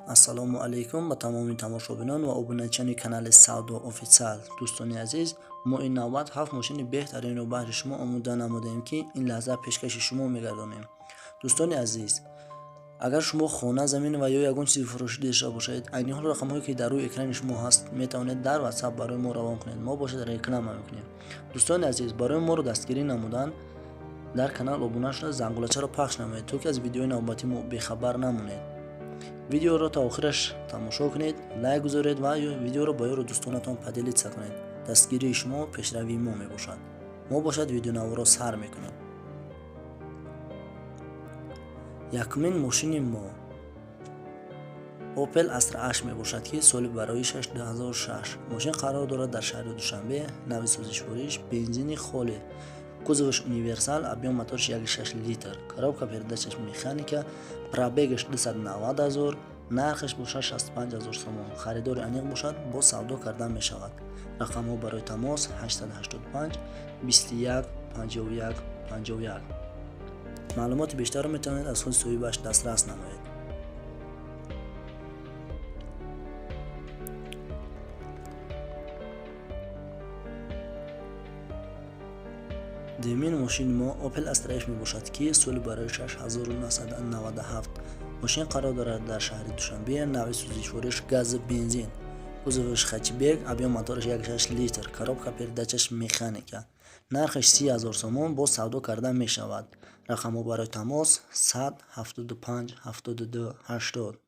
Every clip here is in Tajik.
Ассалому алайкум ба тамоми тамошобинон ва обуначиёни канали Савдо Официал. Дӯстони азиз, мо ин навбат 7 мошини беҳтаринро баҳри шумо омода намудаем, ки ин лаҳза пешкаши шумо мегардонем. Дӯстони азиз, агар шумо хона, замин ва ё ягон чизи фурӯшӣ дошта бошед, айни ҳол рақамҳое ки дар рӯи экрани шумо ҳаст, метавонед дар WhatsApp барои мо равон кунед. Мо бошад реклама мекунем. Дӯстони азиз, барои моро дастгирӣ намудан дар канал обуна шуда зангулачаро пахш намоед, то ки аз видеои навбати мо бехабар намонед. Видеоро то охираш тамошо кунед, лайк гузоред ва видеоро ба ёру дӯстонатон поделиться кунед. Дастгирии шумо пешравии мо мебошад. Мо бошад видеонаворо сар мекунем. Якумин мошини мо Opel Astra H мебошад, ки соли бароишаш 2006. Мошин қарор дорад дар шаҳри Душанбе, нави сӯзишвориш, бензини холӣ. Кузоваш универсал, объем моторш 1,6 литр, коробка передачаш механика, пробегаш 290 0, нархаш бошад 65 0 сомон. Харидори аниқ бошад, бо савдо кардан мешавад. Рақамҳо барои тамос 885 21 51 51. Маълумоти бештарро метавонед аз худи соҳибаш дастрас намоед. Дуюмин мошини мо Opel Astra F мебошад, ки соли барои 1997. Мошин қарор дорад дар шаҳри Душанбе, нави сӯзишвориш газ бензин. Кузоваш хэтчбек, объем мотораш 1,6 литр, коробка передачаш механика. Нархаш 30 0 сомон, бо савдо кардан мешавад. Рақамҳо барои тамос 175 72 80.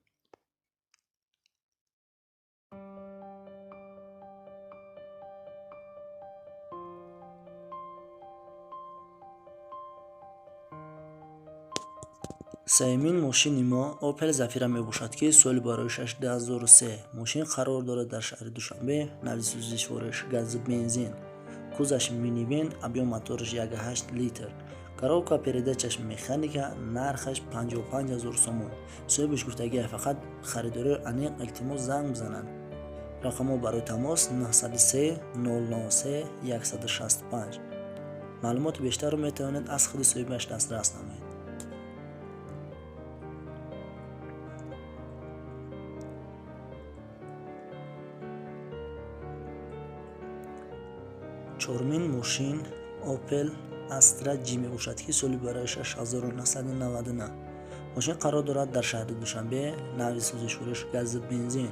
Сеюмин мошини мо Opel Zafira мебошад, ки соли бароишаш 2003. Мошин қарор дорад дар шаҳри Душанбе, нави сӯзишвориш газ бензин. Кузаш минивен, объем мотораш 1,8 литр. Коробка передачаш механика, нархаш 55 0 сомон. Соҳибаш гуфтагия фақат харидорои аниқ илтимос занг бизананд. Рақамҳо барои тамос 903 003 165. Маълумоти бештарро метавонед аз худи соҳибаш дастрас намоед. Чорумин мошин Opel Astra G мебошад, ки соли барои 1999. Мошин қарор дорад дар шаҳри Душанбе, нави сӯзишвориш газ бензин.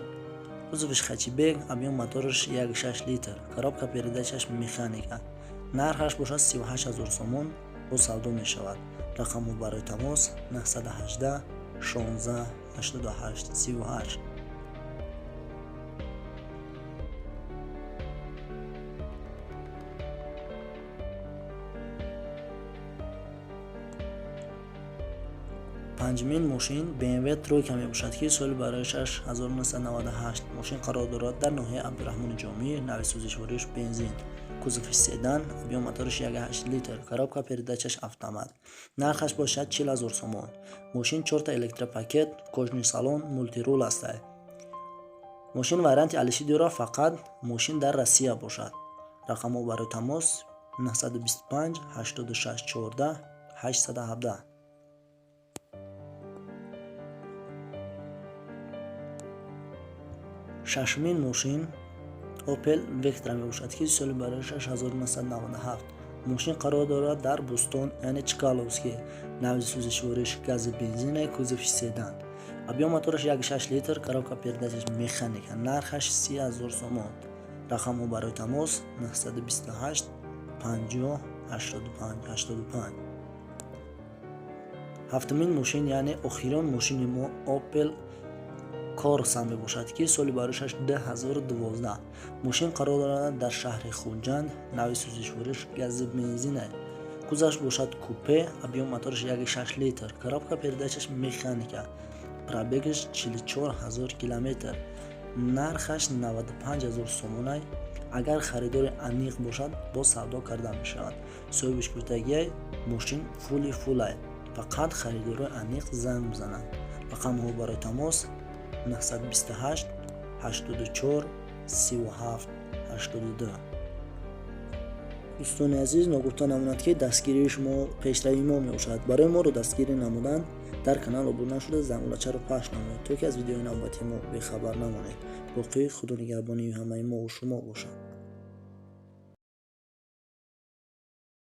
Кузоваш хэтчбек, объем мотораш 1,6 литр, коробка передачаш механика. Нархаш бошад 38 0 сомон, бо савдо мешавад. Рақамҳо барои тамос 918 16 88 38. Панҷумин мошин BMW Тройка мебошад, ки соли барои 1998. Мошин қарор дорад дар ноҳияи Абдураҳмони Ҷомӣ, нави сӯзишвориш бензин. Кузови седан, объем мотораш 1,8 литр, коробка передачаш автомат. Нархаш бошад 40 0 сомон. Мошин 4 электропакет, кожаный салон, мультирул аст. Мошин варианти алиши дорад, фақат мошин дар Россия бошад. Рақамҳо барои тамос 925 86 14 817. Шашумин мошин Opel Vectra мебошад, ки соли барои 1997. Мошин қарор дорад дар Бӯстон, яъне Чкаловский, нави сӯзишвориш гази бензина, кузови седан. Объем мотораш 1,6 литр, коробка передачаш механика. Нархаш 30 0 сомон. Рақамҳо барои тамос 928 50 85 85. Ҳафтумин мошин, яъне охирон мошини мо Opel Corsa мебошад, ки соли бароишаш 2012. Мошин қарор дорад дар шаҳри Хуҷанд, нави сӯзишвориш гази бензина. Кузоваш бошад купе, объем мотораш 1,6 литр, коробка передачаш механика. Пробегаш 44 0 километр. Нархаш 95 0 сомонай. Агар харидори аниқ бошад, бо савдо карда мешавад. Соҳибаш гуфтагиай мошин фули фулай. Фақат харидорои аниқ занг бизананд. Рақамҳо барои тамос 928 84 37 82. Дӯстони азиз, ногуфта намонад, ки дастгирии шумо пешравии мо мебошад. Барои моро дастгирӣ намудан Дар канал обуна шуда, зангулачаро пахш намоед, то ки аз видеои навбати мо бехабар намонед. Боқӣ Худо нигаҳбони ҳамаи мову шумо бошад.